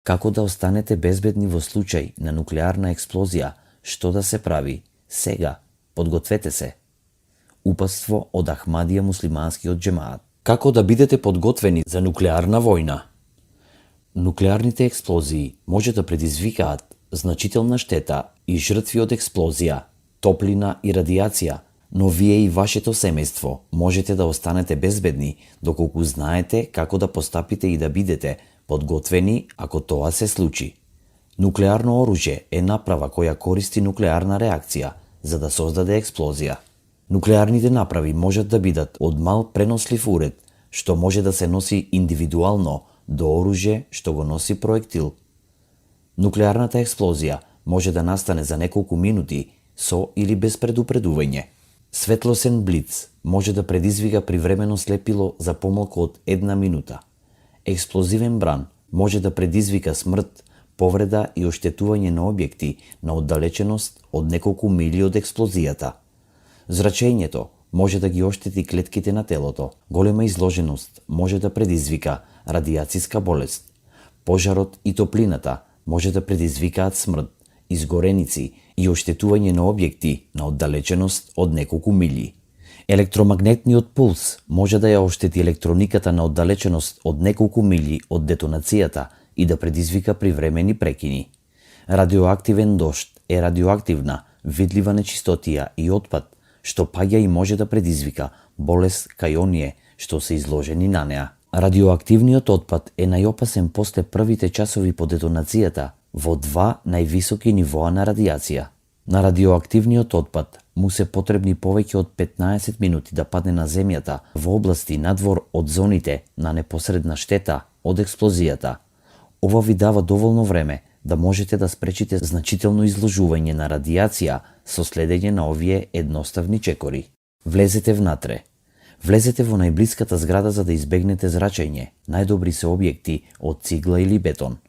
Како да останете безбедни во случај на нуклеарна експлозија? Што да се прави? Сега, подгответе се. Упатство од Ахмадија муслиманскиот џемаат. Како да бидете подготвени за нуклеарна војна? Нуклеарните експлозии може да предизвикаат значителна штета и жртви од експлозија, топлина и радиација, но вие и вашето семејство можете да останете безбедни доколку знаете како да постапите и да бидете подготвени ако тоа се случи. Нуклеарно оружје е направа која користи нуклеарна реакција за да создаде експлозија. Нуклеарните направи можат да бидат од мал пренослив уред, што може да се носи индивидуално, до оружје што го носи проектил. Нуклеарната експлозија може да настане за неколку минути со или без предупредување. Светлосен блиц може да предизвика привремено слепило за помалку од 1 минута. Експлозивен бран може да предизвика смрт, повреда и оштетување на објекти на оддалеченост од неколку мили од експлозијата. Зрачењето може да ги оштети клетките на телото. Голема изложеност може да предизвика радиациска болест. Пожарот и топлината може да предизвикаат смрт, изгореници и оштетување на објекти на оддалеченост од неколку мили. Електромагнетниот пулс може да ја оштети електрониката на оддалеченост од неколку мили од детонацијата и да предизвика привремени прекини. Радиоактивен дожд е радиоактивна, видлива нечистотија и отпад, што паѓа и може да предизвика болест кај оние што се изложени на неа. Радиоактивниот отпад е најопасен после првите часови по детонацијата во 2 највисоки нивоа на радиација. На радиоактивниот отпад му се потребни повеќе од 15 минути да падне на земјата во области надвор од зоните на непосредна штета од експлозијата. Ова ви дава доволно време да можете да спречите значително изложување на радиација со следење на овие едноставни чекори. Влезете внатре. Влезете во најблиската зграда за да избегнете зрачење. Најдобри се објекти од цигла или бетон.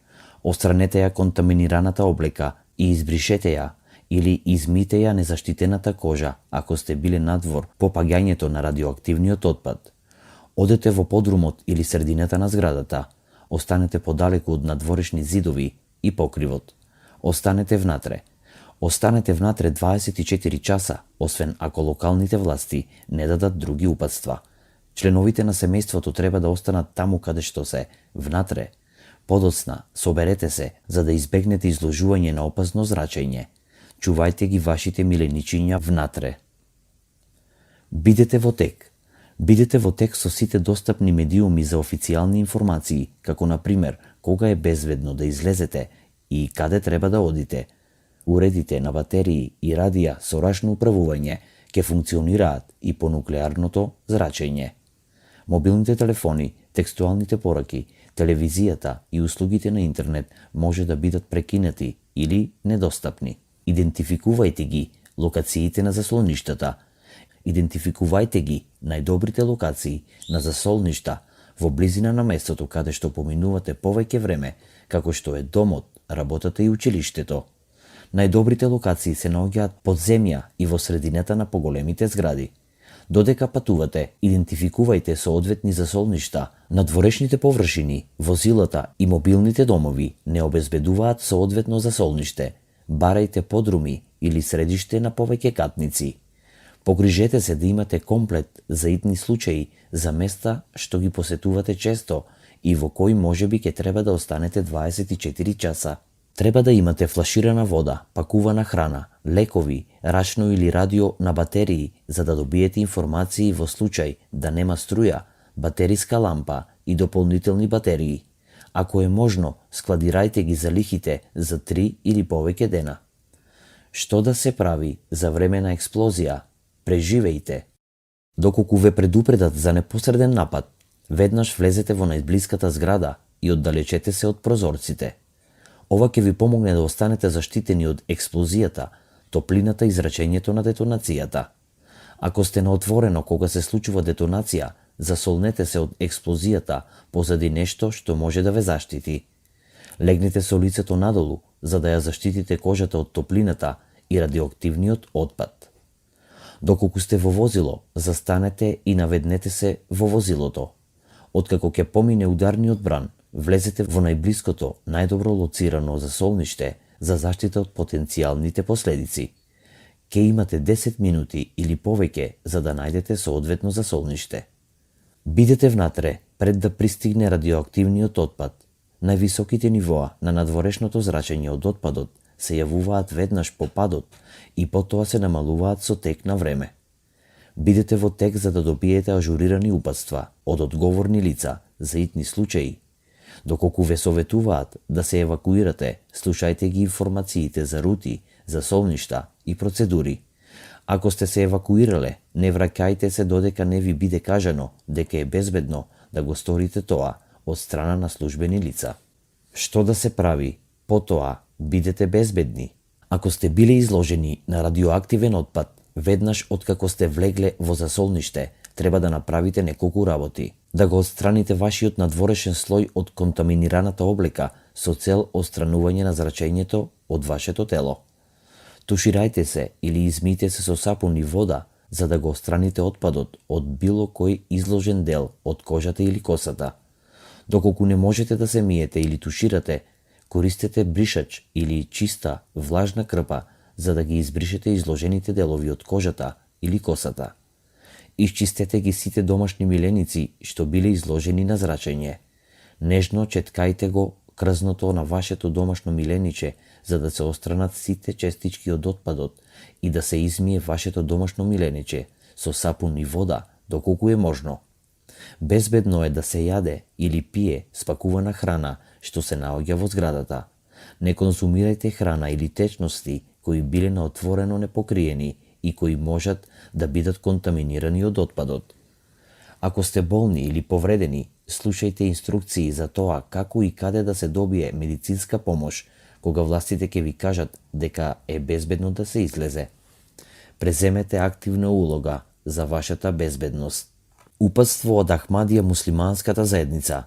Отстранете ја контаминираната облека и избришете ја или измите ја незаштитената кожа ако сте биле надвор по паѓањето на радиоактивниот отпад. Одете во подрумот или средината на зградата. Останете подалеку од надворешни зидови и покривот. Останете внатре. Останете внатре 24 часа, освен ако локалните власти не дадат други упатства. Членовите на семејството треба да останат таму каде што се, внатре. Подоцна, соберете се, за да избегнете изложување на опасно зрачење. Чувајте ги вашите миленичиња внатре. Бидете во тек. Бидете во тек со сите достапни медиуми за официјални информации, како на пример кога е безбедно да излезете и каде треба да одите. Уредите на батерии и радија со рачно управување ќе функционираат и по нуклеарното зрачење. Мобилните телефони, текстуалните пораки, телевизијата и услугите на интернет може да бидат прекинати или недостапни. Идентификувајте ги локациите на заслоништата. Идентификувајте ги најдобрите локации на засолништа во близина на местото каде што поминувате повеќе време, како што е домот, работата и училиштето. Најдобрите локации се наоѓаат под земја и во средината на поголемите згради. Додека патувате, идентификувајте соодветни засолништа. Надворешните површини, возилата и мобилните домови не обезбедуваат соодветно засолниште. Барајте подруми или средиште на повеќе катници. Погрижете се да имате комплет за итни случаи за места што ги посетувате често и во кои можеби ќе треба да останете 24 часа. Треба да имате флаширана вода, пакувана храна, лекови, рачно или радио на батерии за да добиете информации во случај да нема струја, батериска лампа и дополнителни батерии. Ако е можно, складирајте ги залихите за 3 или повеќе дена. Што да се прави за време на експлозија? Преживејте. Доколку ве предупредат за непосреден напад, веднаш влезете во најблиската зграда и оддалечете се од прозорците. Ова ќе ви помогне да останете заштитени од експлозијата, топлината и зрачењето на детонацијата. Ако сте на отворено кога се случува детонација, засолнете се од експлозијата позади нешто што може да ве заштити. Легнете со лицето надолу, за да ја заштитите кожата од топлината и радиоактивниот отпад. Доколку сте во возило, застанете и наведнете се во возилото. Откако ќе помине ударниот бран, влезете во најблиското, најдобро лоцирано засолниште за заштита од потенцијалните последици. Ке имате 10 минути или повеќе за да најдете соодветно засолниште. Бидете внатре пред да пристигне радиоактивниот отпад. Највисоките нивоа на надворешното зрачење од отпадот се јавуваат веднаш по падот и потоа се намалуваат со тек на време. Бидете во тек за да добиете ажурирани упатства од одговорни лица за итни случаи. Доколку ве советуваат да се евакуирате, слушајте ги информациите за рути, засолништа и процедури. Ако сте се евакуирале, не враќајте се додека не ви биде кажано дека е безбедно да го сторите тоа од страна на службени лица. Што да се прави? Потоа бидете безбедни. Ако сте биле изложени на радиоактивен отпад, веднаш откако сте влегле во засолниште, треба да направите неколку работи. Да го отстраните вашиот надворешен слој од контаминираната облека со цел отстранување на зрачењето од вашето тело. Туширајте се или измијте се со сапун и вода за да го отстраните отпадот од било кој изложен дел од кожата или косата. Доколку не можете да се миете или туширате, користете бришач или чиста, влажна крпа за да ги избришете изложените делови од кожата или косата. Исчистете ги сите домашни миленици што биле изложени на зрачење. Нежно четкајте го крзното на вашето домашно милениче за да се отстранат сите честички од отпадот и да се измие вашето домашно милениче со сапун и вода доколку е можно. Безбедно е да се јаде или пие спакувана храна што се наоѓа во зградата. Не конзумирајте храна или течности кои биле на отворено непокриени и кои можат да бидат контаминирани од отпадот. Ако сте болни или повредени, слушајте инструкции за тоа како и каде да се добие медицинска помош кога властите ќе ви кажат дека е безбедно да се излезе. Преземете активна улога за вашата безбедност. Упатство од Ахмадија муслиманската заедница